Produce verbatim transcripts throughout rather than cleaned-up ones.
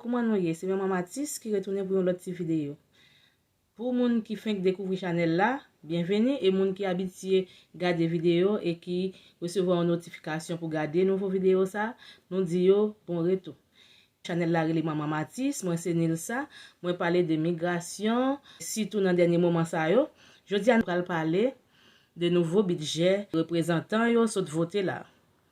Kouman nou ye? Se Manman Matis ki retounen pou yon lòt ti videyo. Pou moun ki fenk dekouvri chanèl la, byenveni, e moun ki abitye gade videyo e ki resevwa yon notifikasyon pou gade nouvo videyo sa, nou di yo bon retou. Chanèl la rele Manman Matis, mwen se Nilsa, mwen pale de migrasyon, sitou nan dènye moman sa yo. Jodi a nou pral pale de nouvo bidjè reprezantan yo sot vote la.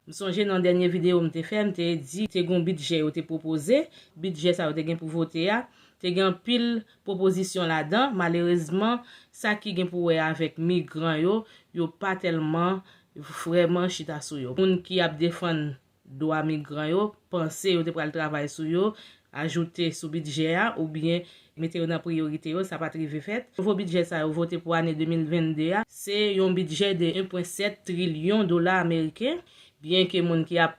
M sonje nan dènye videyo m te fè, m te di te gen yon bidjè yo te pwopoze. Bidjè sa yo te gen pou vote a, te gen anpil pwopozisyon ladan. Malerezman, sa ki gen pou wè avèk migran yo, yo pa tèlman vrèman chita sou yo. Moun ki ap defann dwa migran yo panse yo te pral travay sou yo, ajoute sou bidjè a oubyen mete yo nan priyorite yo, sa pa t rive fèt. Nouvo bidjè sa yo vote pou ane de mil vennde a, se yon bidjè de en pwen sèt trilyon dola ameriken, byenke moun ki ap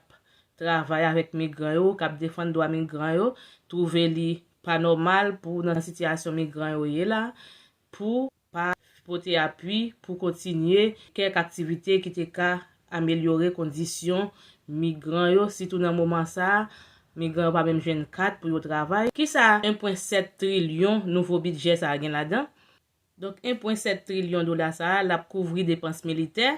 travay avèk migran yo, k ap defann dwa migran yo, twouve li pa nòmal pou nan sitiyasyon migran yo ye la, pou pa pote apui pou kontinye kèk aktivite ki te ka amelyore kondisyon migran yo, sitou nan moman sa a, migran yo pa menm jwenn kat pou yo travay. Kisa en pwen sèt trilyon nouvo bidjè sa a gen ladan? Donk, en pwen sèt trilyon dola sa a, l ap kouvri depans militè,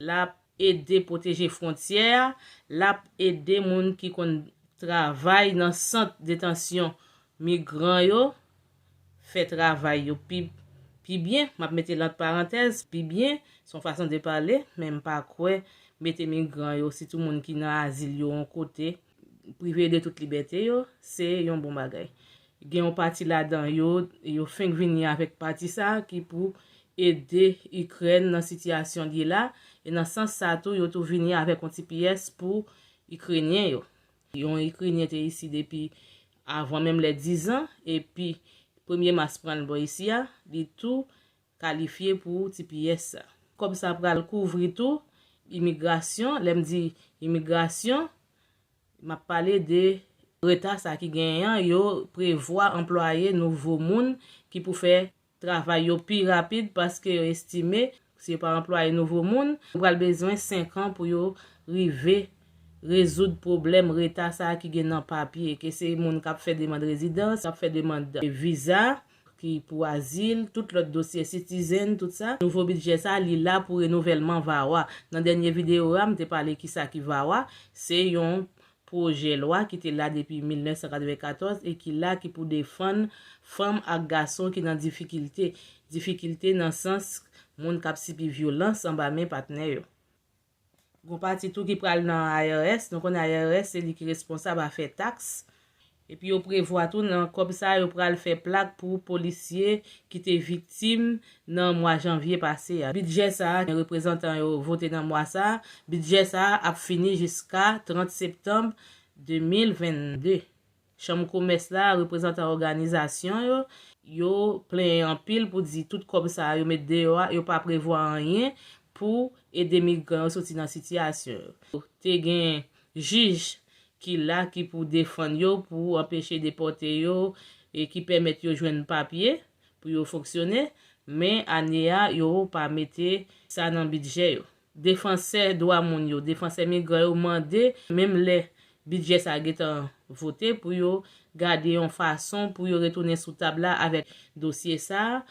l ap ede pwoteje fwontyè a, l ap ede moun ki konn travay nan sant detansyon migran yo fè travay yo pi, pi byen. M ap mete l ant parantèz, pi byen, se yon fason de pale, men m pa kwè mete migran yo, sitou moun ki nan azil yo, yon kote, prive de tout libète yo, se yon bon bagay. Gen yon pati ladan yo, yo fenk vini avèk pati sa a ki pou ede Ikrèn nan sitiyasyon l ye la, e nan sans sa tou, yo tou vini avèk yon ti pyès pou Ikrenyen yo. Yon Ikrenyen te isi depi avan menm lè dizan, epi premye mas pran l bò isi a, li tou kalifye pou ti pyès sa. Kòb sa pral kouvri tou imigrasyon. Lè m di imigrasyon, m ap pale de reta sa ki genyen an, yo prevwa anplwaye nouvo moun ki pou fè travay yo pi rapid, paske yo estime, si yo pa anplwaye nouvo moun, yo pral bezwen senk an pou yo rive rezoud pwoblèm reta sa a ki gen nan papye, ke se moun k ap fè demann rezidans, k ap fè demann viza, ki pou azil, tout lòt dosye, citizen, tout sa. Nouvo bidjè sa, li la pou renouvèlman VAWA. Nan dènye videyo a, m te pale kisa ki VAWA. Se yon pwojè lwa ki te la depi mil nèf san katrevenkatòz e ki la ki pou defann fanm ak gason ki nan difikilte. Difikilte nan sans moun k ap sibi vyolans anba men patnè yo. Gon pati tou ki pral nan I R S. Nou konnen I R S se li ki responsab afè taks. Epi yo prevwa tou nan kòb sa yo pral fè plak pou polisye ki te viktim nan mwa janvye pase a. Bidjè sa a, reprezantan yo vote nan mwa sa a, bidjè sa a ap fini jiska trant septanm de mil vennde. Chanm komès la, reprezantan òganizasyon yo, yo plenyen anpil pou di tout kòb sa a yo met deyò a, yo pa prevwa anyen pou ede migran yo soti nan sitiyasyon yo. Te gen jij ki la ki pou defann yo, pou anpeche depòte yo e ki pèmèt yo jwenn papye pou yo fonksyone, men ane a, yo pa mete sa nan bidjè yo. Defansè dwa moun yo, defansè migran yo mande, menm lè bidjè sa gentan vote, pou yo gade yon fason pou yo retounen sou tab la avèk dosye sa a.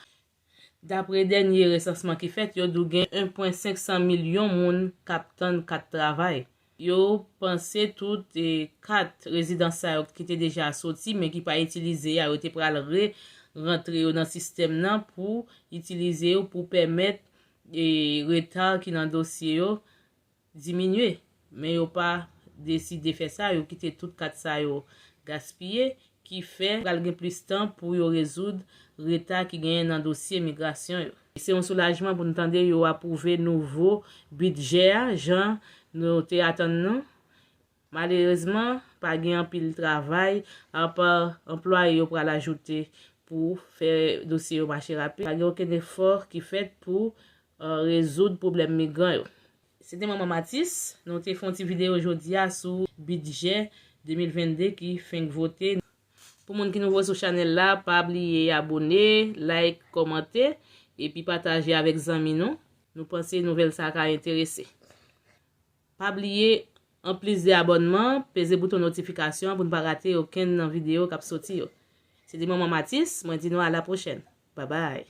Dapre dènye resansman ki fèt, yo di w gen en pwen senk san milyon moun k ap tann kat travay. Yo panse tout, e, kat rezidans sa yo ki te deja soti, men ki pa itilize a, yo te pral re-rantre yo nan sistèm nan pou itilize yo pou pèmèt, e, reta ki nan dosye yo diminye. Men yo pa deside fè sa, yo kite tout kat sa yo gaspiye, ki fè pral gen plis tan pou yo rezoud reta ki genyen nan dosye migrasyon yo. Se yon soulajman pou n tande yo apwouve nouvo bidjè a, jan nou te atann nan. Malerezman, pa gen anpil travay, apa anplwaye yo pral ajoute pou fè dosye yo mache rapid. Pa gen okenn efò ki fèt pou, e, rezoud pwoblèm migran yo. Se te Manman Matis, nou te fè yon ti videyo jodi a sou bidjè de mil vennde ki fenk vote. Pou moun ki nouvo sou chanèl la, pa bliye abone, like, kòmante, epi pataje avèk zanmi nou. Nou panse nouvèl sa ka enterese. Pa bliye Anplis de abònman, peze bouton notifikasyon an pou n pa rate okenn nan videyo k ap soti yo. Se te Manman Matis, mwen di nou a la pwochèn. Babay.